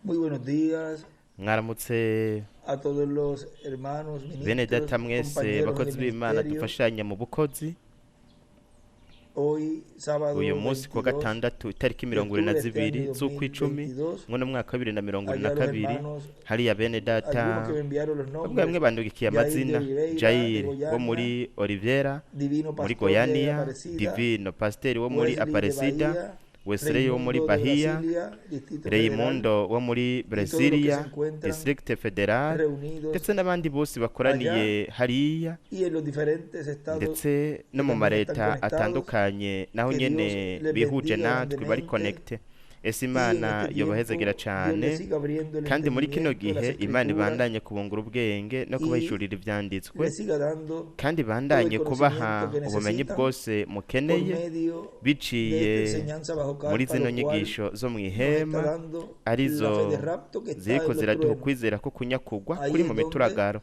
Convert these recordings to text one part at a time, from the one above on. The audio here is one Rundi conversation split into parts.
Muy buenos días Mwaramutse a todos los hermanos, bene ministros, data mwese compañeros de bakozi b'Imana ministerio. dufashanya mu bukozi. Hoy, sábado Uyu munsi kuwa 22 gatandatu itariki de mirongo ibiri na octubre de este zibiri año z'ukwicumi 2022, mw'uno mwaka wa bibiri na mirongo ibiri na allá los kabiri, hermanos, hariya bene data algunos que me enviaron los bamwe bamwe nombres, bandugikiye Jair de amazina: Oliveira, de Jair wo Goiânia, muri Oliveira Divino muri Pastor de Goyania, Aparecida, Divino Pasiteri wo muri Wesley de Aparecida, Bahía, Wesley wo muri Raimundo de Bahia, Brasilia, Distrito Federal, Raimundo wo muri y todos los que se Brasilia, encuentran District Federal, reunidos ndetse n'abandi bose allá bakoraniye hariya y en los diferentes estados ndetse no que mu también están mareta conectados. atandukanye naho Que nyene Dios les bihuje bendiga natwe bari grandemente connecte. Ese y en Imana este yobahezagira tiempo Dios les cane, siga abriendo el kandi muri kino entendimiento, las gihe Imana escrituras ibandanye kubungura ubwenge no y kubahishurira ivyanditswe, les siga dando kandi todo el ibandanye kubaha conocimiento que ubumenyi necesitan bwose por mukeneye medio de esta biciye enseñanza bajo muri carpa, zino lo cual nyigisho zo nos está mw'ihema, dando la arizo fe de rapto que está ziriko en los ziraduha truenos. ukwizera ko kunyakugwa Ahí kuri es mu donde mituragaro.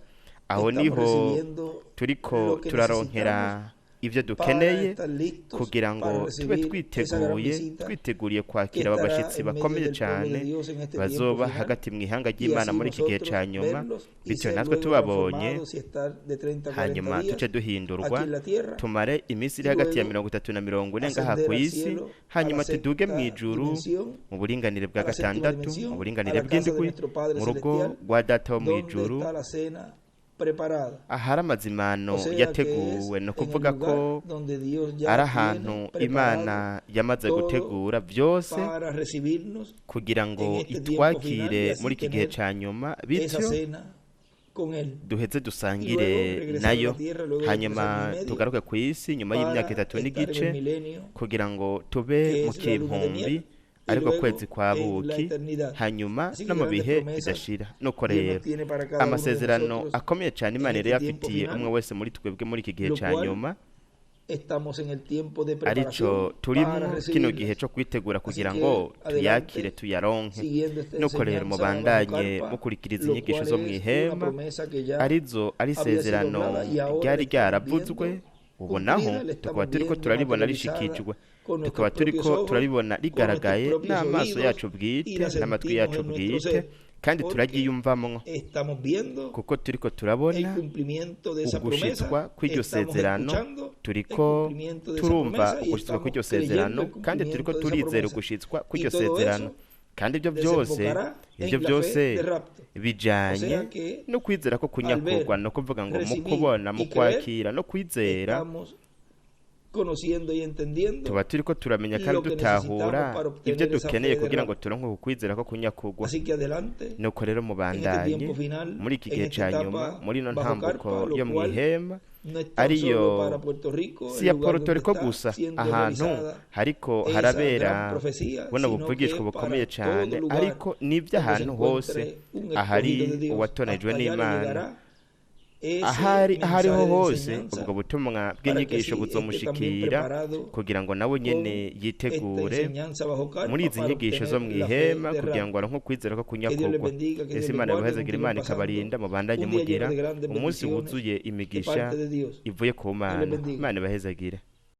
Aho estamos niho recibiendo turiko lo que necesitamos turaronkera ivyo para dukeneye estar listos kugira para ngo tube recibir esa gran twiteguye visita twiteguriye que kwakira aba estará bashitsi en medio bakomeye del pueblo de cane Dios en este tiempo bazoba final hagati mw'ihanga y ry'Imana así muri iki gihe nosotros ca nyuma, verlos y bityo ser natwe luego tubabonye transformados y estar de 30 a 40 hanyuma días tuce duhindurwa aquí en la tierra tumare iminsi iri y hagati ya luego 30 na 40 ngaha ascender ku al isi, cielo, a la hanyuma tuduge sexta mw'ijuru dimensión, mu buringanire bwa a la séptima gatandatu, mu dimensión, a buringanire la casa de bw'indwi, nuestro Padre mu rugo Celestial, rwa data wo donde mw'ijuru está la cena preparada. ahari amazimano O sea que es yateguwe. Ni en el ukuvuga lugar ko donde Dios ari ya tiene ahantu preparado Imana yamaze todo gutegura byose para recibirnos kugira ngo en este tiempo final y itwakire así muri iki gihe tener ca nyuma, esa bityo cena con Él. duheze Y luego dusangire regresar a la nayo, tierra luego de 3 años y hanyuma medio tugaruke ku isi nyuma y'imyaka para itatu estar en el n'igice milenio kugira ngo tube que mu es la luna de kimpumbi miel y ariko luego kwezi kwa en la buki, eternidad. hanyuma Así que no mu grandes bihe promesas bidashira. Nuko Dios nos rero tiene para cada uno de amasezerano nosotros akomeye cane en Imana este yari tiempo yafitiye umwe final, wese muri twebwe muri iki gihe lo ca cual nyuma, estamos en el tiempo de arico preparación para turimwo kino gihe recibirlas. co kwitegura Así kugira que ngo tuyakire adelante, tuyaronke. siguiendo esta Nuko rero enseñanza bajo mubandanye carpa, mukurikiriza lo inyigisho cual zo es una mw'ihema, promesa que ya arizo ari había sido isezerano hablada y ahora la ryari estamos ryaravuzwe, viendo ubu naho cumplida, la tukaba estamos turiko viendo turaribona materializada rishikijwe, con tukaba nuestros propios turiko ojos, turaribona con nuestros rigaragaye propios n'amaso oídos yacu y bwite la n'amatwi sentimos yacu en nuestro bwite, ser, kandi porque turaryiyumvamwo estamos viendo kuko turiko el turabona cumplimiento de esa promesa, ugushitswa kw'iryo estamos sezerano, escuchando el turiko cumplimiento de esa turumva promesa y ugushitswa estamos kw'iryo creyendo sezerano, el kandi turiko cumplimiento de esa turizera promesa. ugushitswa Y kw'iryo todo sezerano, eso kandi ibyo byose desembocará ibyo en la fe byose de rapto. O bijanye sea que no kwizera ko al kunyakurwa. ver, No kuvuga ngo mu recibir kubona, mu y creer, kwakira no kwizera, estamos conociendo y entendiendo tuba turiko turamenya kandi lo que necesitamos dutahura para ibyo obtener esa dukeneye fe de kugira ngo rapto. turonke ukwizera ko kunyakurwa. Así que adelante Nuko rero en este mubandanye tiempo final, muri iki en gihe esta ca nyuma, etapa muri ino bajo ntambuko carpa, lo yo cual mw'ihema, no es tan ariyo solo para Puerto Rico, si el ya lugar Puerto donde Rico está gusa siendo ahantu realizada hariko esa gran harabera profecía, buno sino buvugishwa que bukomeye para todo cane, lugar ariko n'ivy'ahantu donde se hose encuentre un ahari escogido de Dios, uwatonejwe hasta allá le n'Imana, llegará ese ahari ahariho mensaje de hose enseñanza ubwo butumwa para que bw'inyigisho así esté también buzomushikira preparado kugira ngo nawe nyene con esta yitegure enseñanza bajo muri carpa izi para nyigisho zo obtener la fe mw'ihema de kugira ngo rapto. aronke ukwizera ko Que Dios les kunyakurwa. bendiga, que Ese Dios les Imana guarde, ibahezagira, continúen Imana pasando ikabarinda, mubandanye un día lleno mugira de grandes umunsi bendiciones wuzuye de imigisha parte de Dios. ivuye ku Dios les Mana. bendiga. Imana ibahezagire.